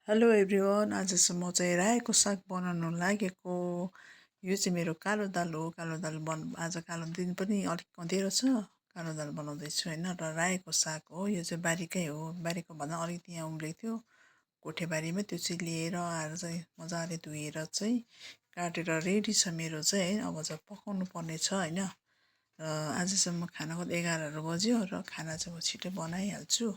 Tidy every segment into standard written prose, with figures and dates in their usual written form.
Hello everyone, आज चाहिँ म चाहिँ रायोको साग बनाउनु लागेको। यो चाहिँ मेरो कालो दाल हो। कालो दाल आज कालो दिन पनि अलिक अँध्यारो छ। कालो दाल बनाउँदैछु होइन। र रायोको साग हो, यो चाहिँ बारीकै हो। बारीको भन्दा अलिकति यहाँ उम्रेको थियो कोठेबारीमा, त्यो चाहिँ लिएर आएर चाहिँ मजाले धोएर चाहिँ काटेर रेडी छ मेरो चाहिँ है। अब चाहिँ पकाउनु पर्ने छ होइन। र आजसम्म खानाको 11 बज्यो र खाना चाहिँ म छिटै बनाइहाल्छु।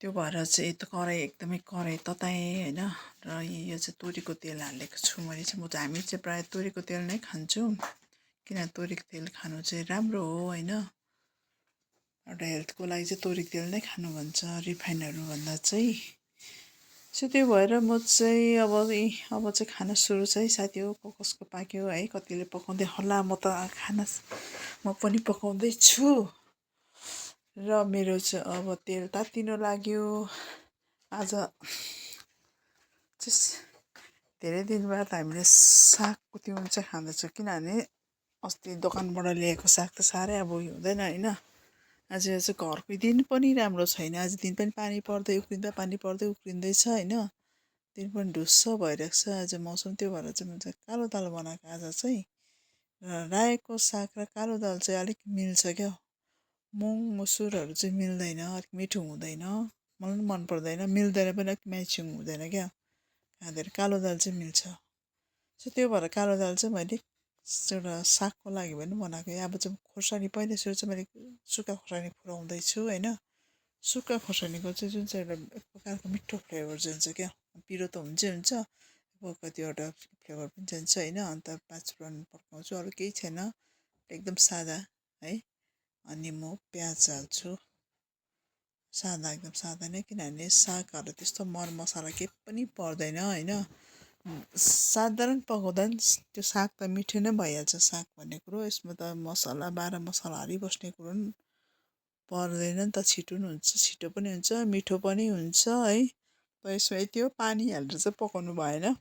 त्यो भएर चाहिँ एकदमै कराई तताएँ होइन। र यो चाहिँ तोरीको तेल हालेको छु मैले चाहिँ। हामी चाहिँ प्रायः तोरीको तेल नै खान्छौँ, किन तोरीको तेल खानु चाहिँ राम्रो हो होइन। एउटा हेल्थको लागि चाहिँ तोरीको तेल नै खानु भन्छ रिफाइनहरू भन्दा चाहिँ। सो त्यो भएर म चाहिँ अब चाहिँ खाना सुरु चाहिँ साथी हो। कसको पाक्यो है, कतिले पकाउँदै होला। म पनि पकाउँदैछु। र मेरो चाहिँ अब तेल तात्तिनु लाग्यो। आज धेरै दिन बाद हामीले सागको तिउन चाहिँ खाँदैछौँ, किनभने अस्ति दोकानबाट ल्याएको साग त साह्रै अब उयो हुँदैन होइन। आज चाहिँ घरको दिन पनि राम्रो छैन। आज दिन पनि पानी पर्दै उक्रिँदैछ होइन। दिन पनि ढुस्स भइरहेको छ आज मौसम। त्यो भएर चाहिँ म चाहिँ कालो दाल बनाएको आज चाहिँ। र रायोको साग र कालो दाल चाहिँ अलिक मिल्छ क्या। मुङ मुसुरहरू चाहिँ मिल्दैन, अलिक मिठो हुँदैन। मलाई पनि मन पर्दैन, मिल्दैन पनि, अलिक म्याचिङ हुँदैन क्या। खाँदाखेरि कालो दाल चाहिँ मिल्छ। सो त्यो भएर कालो दाल चाहिँ मैले एउटा सागको लागि पनि बनाएको। अब चाहिँ खोर्सानी पहिला सुरु चाहिँ मैले सुक्खा खोर्सानी पुऱ्याउँदैछु होइन। सुक्खा खोर्सानीको चाहिँ जुन चाहिँ एउटा एक प्रकारको मिठो फ्लेभर जान्छ क्या। पिरो त हुन्छ कतिवटा फ्लेभर पनि जान्छ होइन। अन्त 5 फोरन पड्काउँछु, अरू केही छैन, एकदम सादा है। अनि म प्याज हाल्छु, सादा एकदम सादा नै, किनभने सागहरू त्यस्तो मरमसला केही पनि पर्दैन होइन। साधारण पकाउँदा पनि त्यो साग त मिठो नै भइहाल्छ। साग भन्ने कुरो यसमा त मसला 12 मसला हालिबस्ने कुरो पनि पर्दैन नि त। छिटो पनि हुन्छ, मिठो पनि हुन्छ है। यसमा यति हो, पानी हालेर चाहिँ पकाउनु भएन।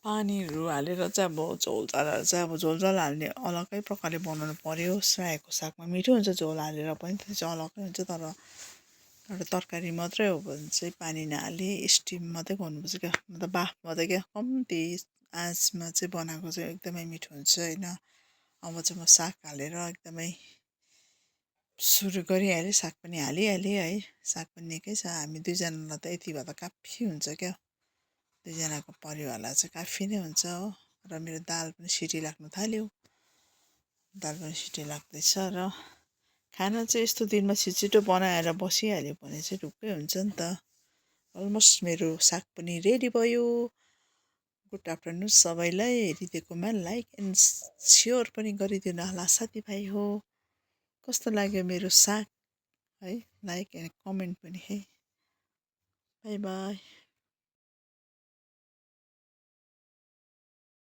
पानीहरू हालेर चाहिँ अब झोल हाल्ने अलग्गै प्रकारले बनाउनु पर्यो। रायोको सागमा मिठो हुन्छ झोल हालेर पनि, त्यो चाहिँ अलग्गै हुन्छ। तर एउटा तरकारी मात्रै हो भने चाहिँ पानी नहाली स्टिम मात्रै गर्नुपर्छ क्या, मतलब बाफ मात्रै क्या। कम्ती आँचमा चाहिँ बनाएको चाहिँ एकदमै मिठो हुन्छ होइन। अब चाहिँ म साग हालेर एकदमै सुरु गरिहालेँ। साग पनि हालिहालेँ है। साग पनि निकै छ, हामी दुईजनालाई त यति भए त काफी हुन्छ क्या। दुईजनाको परिवारलाई चाहिँ काफी नै हुन्छ हो। र मेरो दाल पनि सिटी लाग्नु थाल्यो। दाल पनि सिटी लाग्दैछ। र खाना चाहिँ यस्तो दिनमा छिटो बनाएर बसिहाल्यो भने चाहिँ ढुक्कै हुन्छ नि त। अलमोस्ट मेरो साग पनि रेडी भयो। गुड आफ्टरनुन सबैलाई। हेरिदिएकोमा लाइक एन्ड सेयर पनि गरिदिनु होला साथीभाइ हो। कस्तो लाग्यो मेरो साग है, लाइक एन्ड कमेन्ट पनि है। By by.